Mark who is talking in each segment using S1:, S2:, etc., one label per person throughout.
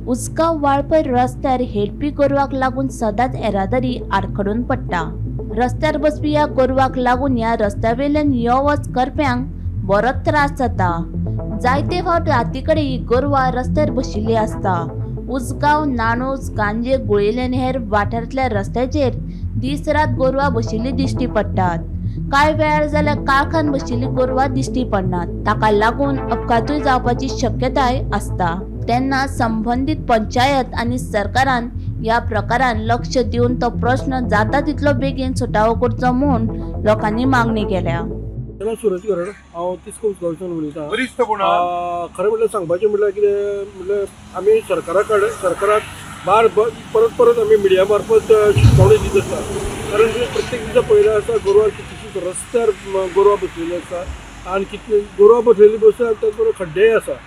S1: उसगांव वाळपय रस्त्यार हेडपी गोरवाक लागून सदांच येरादारी आडखडून पडटा. रस्त्यार बसपी ह्या गोरवाक लागून ह्या रस्त्यावेल्यान यो वच करप्यांक बरोच त्रास जाता. जायते फावट राती कडेन ही गोरवां रस्त्यार बशिल्ली आसता. उसगांव, नाणूस, गांजे, गुळेले आनी हेर वाठारांतल्या रस्त्याचेर दीस रात गोरवां बशिल्ली दिश्टी पडटात. कांय वेळार जाल्यार काळखान बशिल्ली गोरवां दिश्टी पडनात. ताका लागून अपघातूय जावपाची शक्यताय आसता. तेन्ना संबंदीत पंचायत आनी सरकारान ह्या प्रकारान लक्ष दिवन तो प्रश्न जाता तितलो बेगीन सुटावो करचो म्हूण लोकांनी मागणी केल्या.
S2: सुरज गरड, हांव तिस्क उसगांवच्यान उलयतां. खरें म्हटल्यार सांगपाचें म्हटल्यार कितें म्हटल्यार आमी सरकारा कडेन सरकाराक बार परत परत आमी मिडिया मार्फत शिटकावणी दित आसता. कारण प्रत्येक दिसा पळयलें आसा गोरवां कितलीशींच रस्त्यार गोरवां बसलेली आसा आनी कितली गोरवां बसलेली बसता त्याच बरोबर खड्डेय आसा.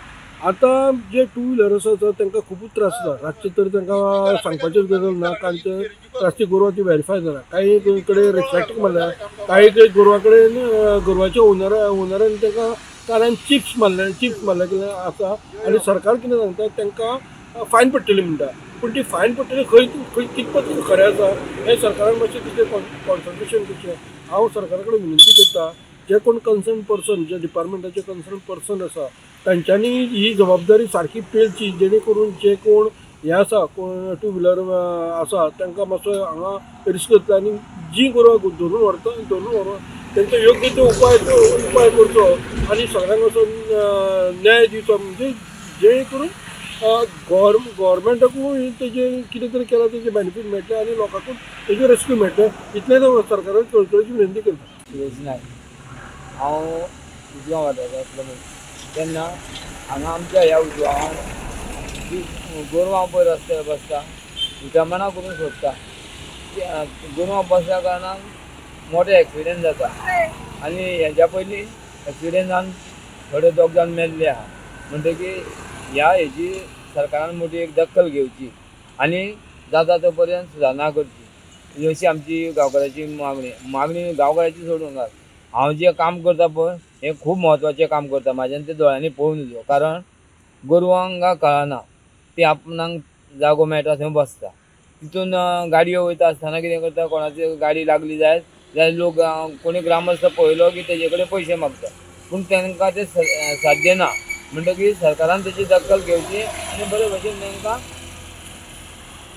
S2: आतां जे टू व्हिलर आसा तांकां खुबूच त्रास जाता. रातचे तर तांकां सांगपाचीच गरज ना, कारण ते रातची गोरवां ती व्हेरीफाय जाता. कांय कडेन रिफ्लेक्ट मारल्या, कांय कडेन गोरवां कडेन गोरवाच्या ओनरान तांकां कानान चिप्स मारले कितें आसा. आनी सरकार कितें सांगता तांकां फायन पडटली म्हणटा, पूण ती फायन पडटली खंय खंय कितपत खरें आसा हें सरकारान मातशें तिचें कॉन्संट्रेशन करचें. हांव सरकारा कडेन विनंती करता, जे कोण कन्सर्न पर्सन, जे डिपार्टमेंटाचे कन्सर्न पर्सन आसा तांच्यांनी ही जबाबदारी सारकी पेलची, जेणे करून जे कोण हे आसा कोण टू व्हिलर आसा तांकां मातसो हांगा रिस्क जातलो आनी जी गोरवां धरून व्हरता धरून व्हरून तांचो योग्य तो उपाय करचो आनी सगळ्यांक असो न्याय दिवचो, म्हणजे जेणे करून गव्हर्मेंटाकूय तेजें कितें तरी केलां तेजें बेनिफीट मेळटलें आनी लोकांकूय तेजें रेस्क्यू मेळटलें. इतलें सरकाराक कळकळीची विनंती करता.
S3: सुरेश नायक, हांव उजगांव वाठारांतलो मनीस. तेन्ना हांगा आमच्या ह्या उजगांवान जी गोरवां पळय रस्त्यार बसता विटंबना करून सोडटा. गोरवां बसल्या कारणान मोठे एक्सिडेंट जाता आनी हेज्या पयलीं एक्सिडेंट जावन थोडे दोग जाण मेल्ले आहा. म्हणटकीर ह्या हेजी सरकारान मोठी एक दखल घेवची आनी जाता तो पर्यंत सुदारणा करची अशी आमची गांवकाराची मागणी. मागणी गांवकाराची सोडून घाल, हांव जें काम करता पळय हें खूब म्हत्वाचें काम करता, म्हाज्यान तें दोळ्यांनी पळोवन दिलो. कारण गोरवांक कळना, ती आपणाक जागो मेळटा थंय बसता. तितून गाडयो वयता आसतना कितें करता, कोणाची गाडी लागली जायत जाल्यार लोक कोणी ग्रामस्थ पळयलो की तेजे कडेन पयशे मागता, पूण तांकां तें साध्य ना. म्हणटकीर सरकारान तेची दखल घेवची आनी बरे भशेन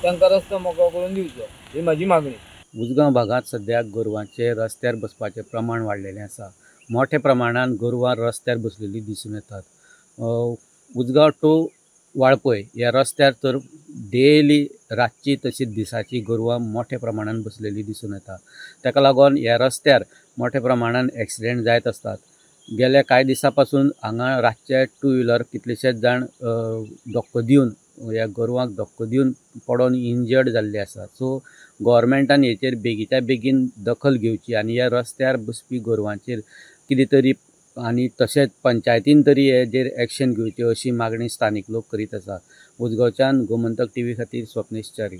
S3: तांकां रस्तो मोकळो करून दिवचो, ही म्हाजी मागणी.
S4: उसगांव भागांत सद्याक गोरवांचे रस्त्यार बसपाचें प्रमाण वाडलेलें आसा. मोठ्या प्रमाणान गोरवां रस्त्यार बसलेली दिसून येतात. उसगांव टू वाळपय ह्या रस्त्यार तर डेली रातची तशीच दिसाची गोरवां मोठ्या प्रमाणान बसलेली दिसून येता. ताका लागून ह्या रस्त्यार मोठ्या प्रमाणान एक्सिडेंट जायत आसतात. गेल्या कांय दिसां पासून हांगा रातचे टू व्हिलर कितलेशेच जाण धक्को दिवन ह्या गोरवांक धक्को दिवन पडोन इंजर्ड जाल्ले आसा. सो गोवोरमेंटान हेचेर बेगीच्या बेगीन दखल घेवची आनी ह्या रस्त्यार बसपी गोरवांचेर कितें तरी आनी तशेंच पंचायतीन तरी हेजेर एक्शन घेवची अशी मागणी स्थानीक लोक करीत आसा. उसगांवच्यान गोमंतक टीव्ही खातीर स्वप्नेश च्यारी.